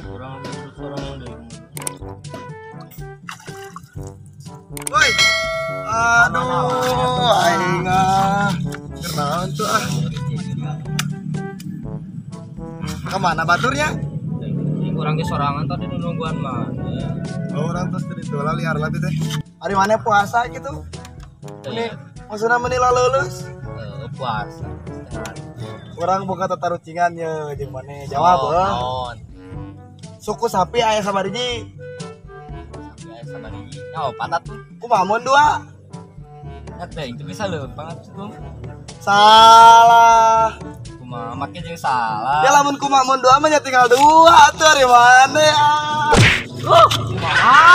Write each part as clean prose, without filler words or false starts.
Urang sorangan deui. Woi. Aduh, aing ah. Kenaon tuh ah. Kemana baturnya? Urang ge sorangan tadi nungguan mah. Oh, urang terus tadi tuh liar lagi teh. Hari mana puasa gitu? Ini maksudnya meni lulus? Puasa. Urang buka tatarucingan ye jeung maneh. Jawab heuh. Suku sapi aya sabariji. Sapi aya sabariji. Nya opat atuh. Kumaha mun dua? Nya teh itu bisa leumpang atuh. Salah. Kumaha make jeung salah. Ya lamun kumaha mun dua mah nya tinggal dua atuh ari maneh ah. Kumaha?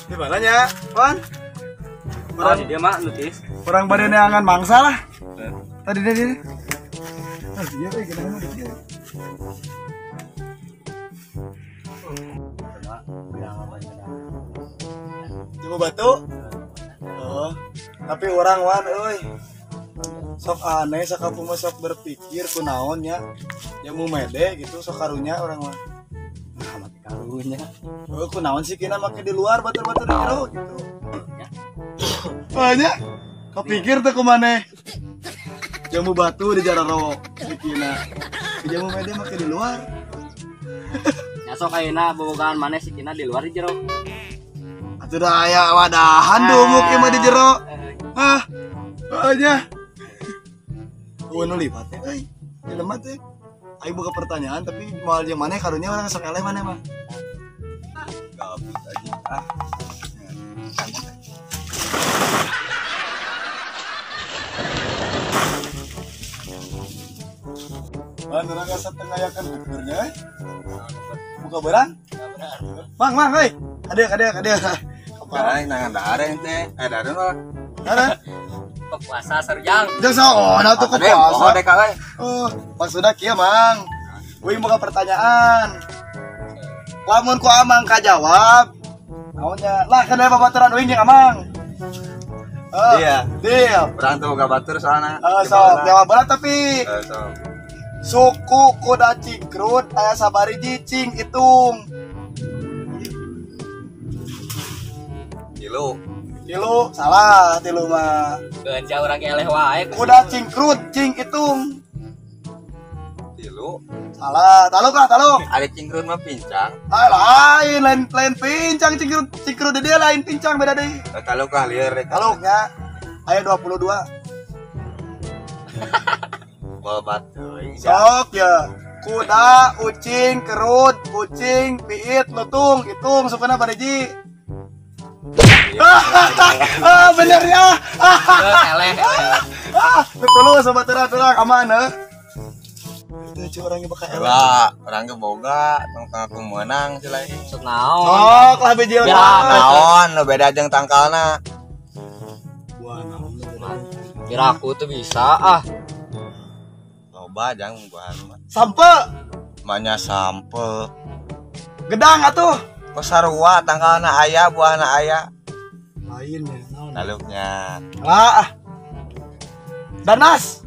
Di mana nya, Wan? Orang di dia mah nutis. Orang bade neangan mangsa lah. Tadi dia dia. Ah, dia euy geunahan mah dia. Coba batu. Oh, tapi orang wan euy. Sok aneh sakampung mah sok berpikir kunaon nya. Jamu mede gitu sok karunya orang mah. Nah, mati karunya. Oh, kunaon sih kina make di luar batur-batur di jero gitu. Banyak. Kepikir tuh kumaneh. Jamu batu di jararo dikina. Jamu mede make di luar. Nya sok ayeuna bobogaan maneh si kina di luar di jero. Atuh da aya wadahan dumuk ieu mah di jero. Hah. Heeh nya. Eueuh nu lipat teh euy. Jelema teh. Aing buka pertanyaan tapi moal jeung maneh karunya urang sok eleh maneh mah. Gabut aja ah. Ban urang asa teu ngayakeun geurnya euy. Buka berang? Mang, mang euy. Kadieu kadieu kadieu. Kapan nangan dahar teh? Eh dahar mah. Dahar. Puasa sarjang. Jeung saona tuh ke puasa. Oh, dek euy. Oh, maksudna kieu, Mang. Uing boga pertanyaan. Lamun ku Amang kajawab, naonnya? Lah kana babaturan uing jeung Amang. Iya. Deal. Urang teu boga batur soalna. Sok jawab berat tapi. Sok. Suku kuda cingkrut aya sabariji cing hitung. Tilu. Tilu salah tilu mah. Geunca urang eleh wae. Kuda cingkrut cing hitung. Tilu. Salah, taluk lah taluk. Ada cingkrut mah pincang. Ah, lain lain lain pincang cingkrut cingkrut dia lain pincang beda deui. Taluk lah lieur deh. Taluknya aya 22. Bobat teuing. Sok ya. Kuda, ucing, kerut, kucing, piit, lutung, hitung sukuna bariji. Ah, bener ya. Eleh. Ah, betul sobat terang aman heuh. Itu orangnya bakal eleh. Lah, urang ge boga tong aku meunang sih lain. Maksud naon? Sok lah biji naon nu beda jeung tangkalna. Wah, naon beda. Kira aku tuh bisa ah. Loba jang buahan mah. Sampe. Manya sampe. Gedang atuh. Kok sarua tangkalna aya buahna aya. Lain ya, naon? Taluknya. Lah ah. Danas.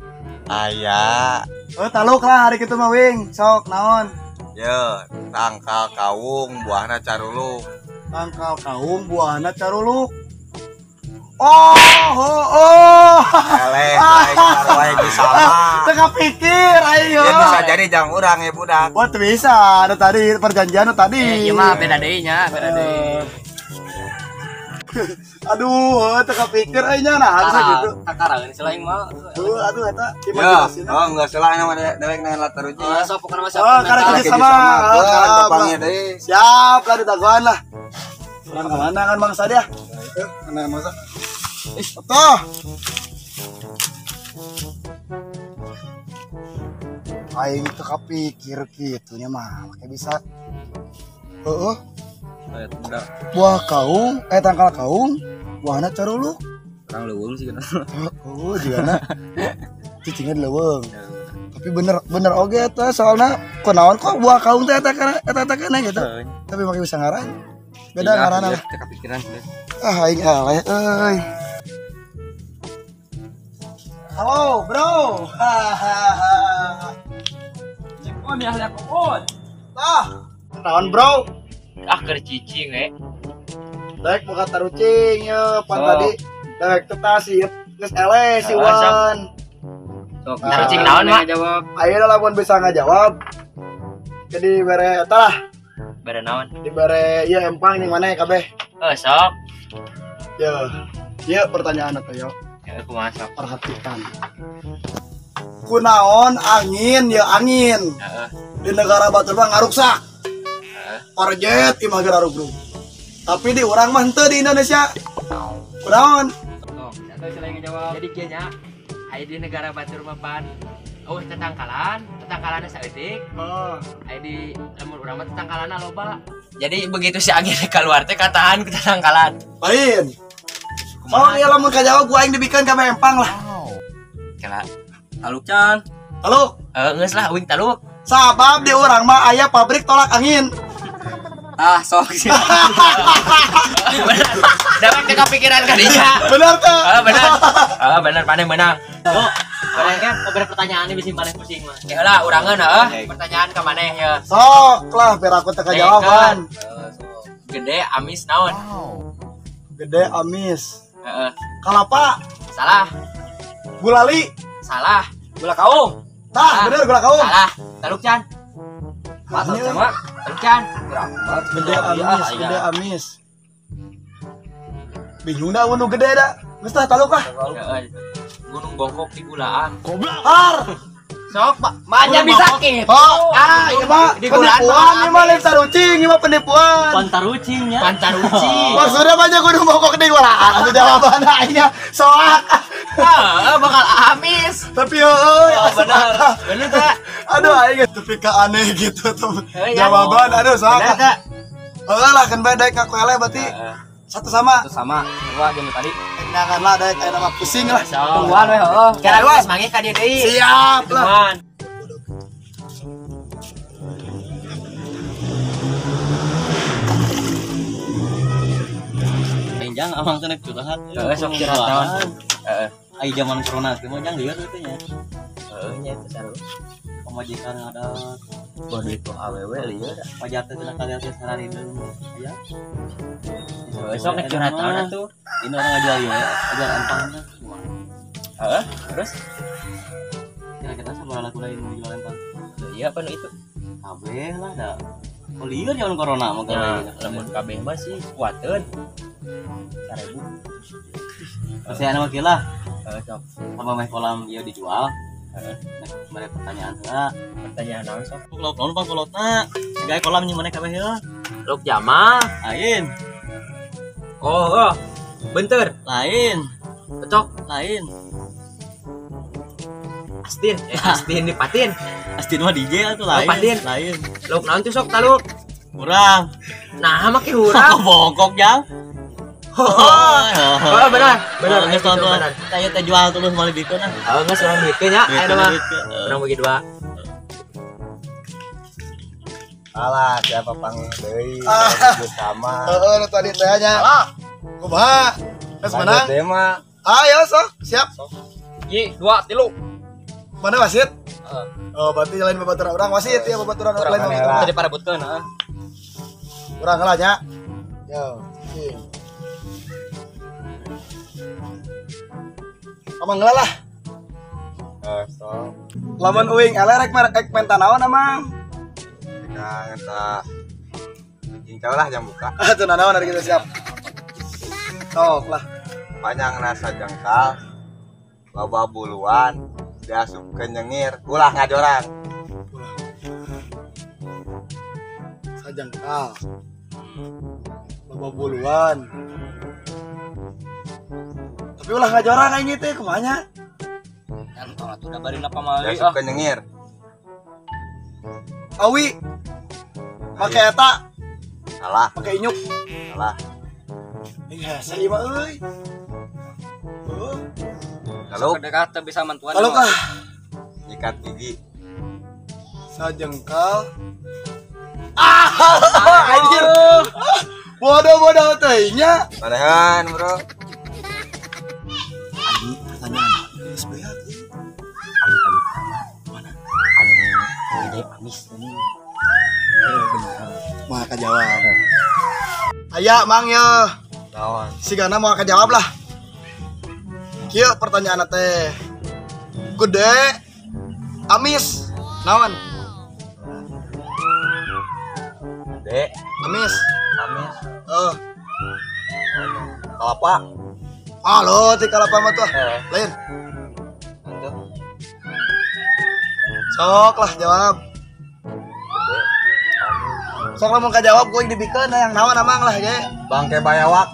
Aya. Oh, taluk lah hari kitu mah wing. Sok naon? Ye, tangkal kaung buahna caruluk. Tangkal kaung buahna caruluk. Oh, oh, oh. Eleh, aing sarua ge sama. Teu kapikir aing. Ya bisa jadi jang urang ya budak. Wah, teu bisa. Ada tadi perjanjian tadi. Ieu mah beda deui nya, beda deui. Aduh, teu kapikir aing nya nah harusnya gitu. Kakaraeun si lain mah. Tuh, aduh eta imajinasina. Oh, enggak salah mah dewek nahan latar uji. Oh, sok pokona mah siap. Oh, karek hiji sama. Topangnya deui. Siap lah ditaguhan lah. Urang ka mana kan bangsa dia? Mana masa? Ih, toh. Aing teu kapikir kitu nya mah, make bisa. Heeh. Buah kaung, tangkal kaung, buahna caruluk. Urang leuweung sih kana. Oh, jigana. Cicingnya di leuweung. Tapi bener bener oge eta soalna kunaon kok buah kaung teh eta kana eta kana gitu. Tapi make bisa ngaran. Beda ngaranna lah. Kepikiran sih. Ah aing eleh euy. Halo, bro. Hahaha. Jepon ya aku. Tah, naon bro? Ah keur cicing we. Daek buka tarucing ye, pan tadi daek teh tah si geus eleh si Wan. Sok tarucing naon mah jawab. Ayeuna lamun bisa ngajawab. Jadi bere eta lah. Bere naon? Dibere ieu empang jeung maneh kabeh. Oh, sok. Yo. Ieu pertanyaan atuh yo. Ya kumaha sok. Perhatikan. Kunaon angin ya angin. Heeh. Di negara batur mah ngaruksak. Heeh. Parjet imah geura rugrug. Tapi di urang mah henteu di Indonesia. Kunaon? Sok, satu selain ngejawab. Jadi kieu nya aya di negara batur mah pan eueuh tetangkalan, tetangkalanna saeutik. Heeh. Aya di lamun urang mah tetangkalanna loba. Jadi begitu si angin keluar teh katahan ku tetangkalan. Lain. Oh, iya lamun kajawab gua aing dibikeun ka empang lah. Kela. Taluk can. Taluk. Geus lah uing taluk. Sabab di urang mah aya pabrik tolak angin. Ah, sok sih. Bener. Dapat teh kepikiran ka dinya. Bener teh. Heeh, bener. Heeh, bener maneh menang. Oh, maneh kan beberapa pertanyaan bisa maneh pusing mah. Ya lah urangeun heuh. Pertanyaan ka maneh ya. Sok lah biar aku teh kajawaban. Gede amis naon? Gede amis. Heeh. Kalapa? Salah. Gulali? Salah. Gula kaung. Tah, bener gula kaung. Salah. Taluk can. Mantap sama. Taluk can. Gede amis, gede amis. Bingung dah nu gede dah. Geus tah taluk ah. Gunung Bongkok di gulaan. Goblok. Har. Sok, banyak bisa gitu. Oh, ah, ieu mah penipuan, ieu mah lain tarucing, ieu mah penipuan. Pantarucing nya. Pantarucing. Maksudnya banyak gunung bongkok di gulaan. Atuh jawaban aingnya soak. Heeh, bakal amis. Tapi heueuh, oh, bener. Bener teh. Aduh aing tapi ka aneh gitu tuh. Jawaban aduh soak. Bener teh. Heueuh lah kan bae daek ngaku eleh berarti. Satu sama. Satu sama. Dua jeung tadi. Tendangan lah daek aya nama pusing lah. Tungguan we heueuh. Kira geus manggih ka dieu deui. Siap lah. Jang amang teh curhat. Heeh, sok curhat naon? Heeh. Ai zaman corona teh mah jang lieur teh nya. Heeh nya teh saru. Pamajikan ada bawa duit ku awewe lieur. Pajak teh cenah kalian teh sararideung. Ya. Heeh, sok nek curhat naon atuh? Ini orang ngajual ieu, ngajual empang teh. Heeh, terus kira-kira sabaraha laku lain jual empang? Iya apa nu itu? Kabeh lah da. Oh lieur zaman corona mah gawe. Lamun kabeh mah sih kuateun. 1000. Masih ana mah lah. Heeh, sok. Apa meh kolam ieu dijual? Heeh. Nek mere pertanyaan heula. Pertanyaan naon sok? Lauk naon pang kolotna? Gawe kolam nyi maneh kabeh heuh. Lauk jamal. Lain. Oh, oh. Bentar. Lain. Cocok. Lain. Astin, Astin dipatin. Astin mah DJ atuh lain. Oh, patin. Lain. Lauk naon tuh sok taluk? Kurang. Nah, make hurang. Bongkok jang. Oh, benar. Benar, geus tonton. Tanya teh jual terus malah bikeun ah. Oh, geus urang bikeun nya. Aya mah. Urang bagi dua. Alah, siapa panggil deui? Sama. Heeh, nu tadi teh nya. Alah. Kumaha? Geus menang? Ayo sok, siap. 1 2 3. Mana wasit? Oh, berarti lain babaturan urang wasit ya babaturan lain babaturan. Tadi parebutkeun heeh. Urang heula nya. Yo, cing. Amang heula lah. Sok. Lamun uing eleh rek rek menta naon amang? Kang eta. Jingcau lah jam buka. Atuh naon ari kita siap. Sok lah. Panjang rasa jengkal. Loba buluan. Diasupkeun nyengir, ulah ngajorang. Ulah. Sajengkal. Loba buluan. Tapi ulah ngajorang aing teh kumaha nya? Entong atuh da bari napa mali. Diasupkeun nyengir. Awi. Make eta. Salah. Make inyuk. Salah. Ih, hese ieu mah euy. Kalau dekat bisa mantuan. Kalau kah? Nyikat gigi. Sajengkal. Ah, anjir. Bodoh-bodoh teh nya. Manahan, Bro. Anjing pertanyaan. Geus beak. Gede amis ini. Moal kajawab. Aya mang ye. Naon? Sigana moal kajawab lah. Kieu pertanyaan teh. Gede amis naon? Gede amis. Amis. Heeh. Kalapa. Halo, ti kalapa mah tuh. Lain. Sok lah jawab. Sok lah mau kajawab gue dibikeun yang naon amang lah ge. Bangke bayawak.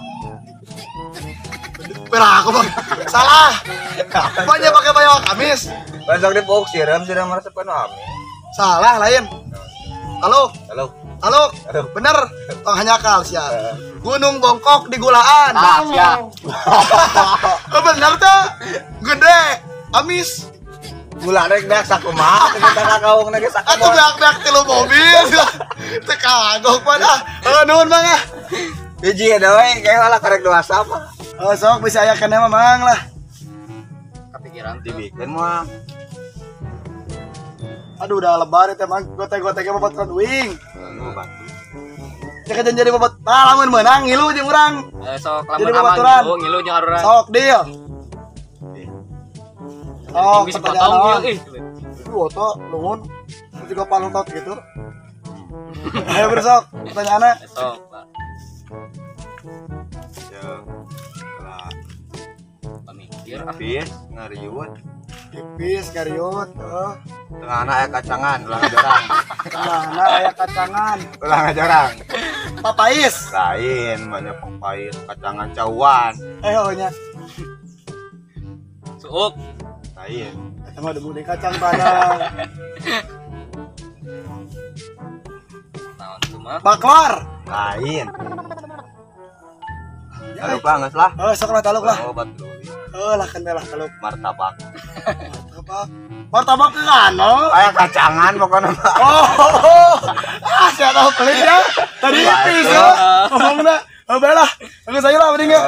Perah aku bang. Salah. Banyak pakai bayawak amis. Besok dipuk siram resep kan amis. Salah lain. Halo. Halo. Halo. Bener. Tong hanyakal sia. Gunung Bongkok di Gulaan. Ah, sia. Bener tuh. Gede amis. Gula rek beak sakumaha kita kakaung ge sakumaha. Atuh beak-beak tilu mobil. Teu kagok pan ah. Heuh nuhun mang ah. Hiji ada we kayak lah karek dewasa mah. Oh sok bisa aya keneh mah mang lah. Kepikiran dibikeun mah. Aduh udah lebar teh mang gote-gote ge babaturan uing. Batu. Ya kan jadi babat. Nah lamun meunang ngilu jeung urang. Sok lamun amang ngilu jeung urang. Sok deal. Oh, pertanyaan ih. Itu oto lungun juga paluntot gitu. Ayo besok pertanyaannya. Besok, Pak. Ya. Lah. Pamikir pipis ngariut. Pipis ngariut, heeh. Tengahna aya kacangan, ulah ngajorang. Tengahna aya kacangan. Ulah ngajorang. Papais. Lain, banyak papais, kacangan cauan. Eh, oh nya. Suuk. Lain. Eta mah debu deui kacang tanah. Naon tuh mah? Baklor. Lain. Taluk lah geus lah. Heuh sok lah taluk lah. Oh, batu. Heuh lah kan lah taluk. Martabak. Martabak. Martabak ke kana? Aya kacangan pokona mah. Oh. Ah, sia tahu pelit ya. Tadi pis ya. Ngomongna. Heuh bae lah. Geus ayo lah mending.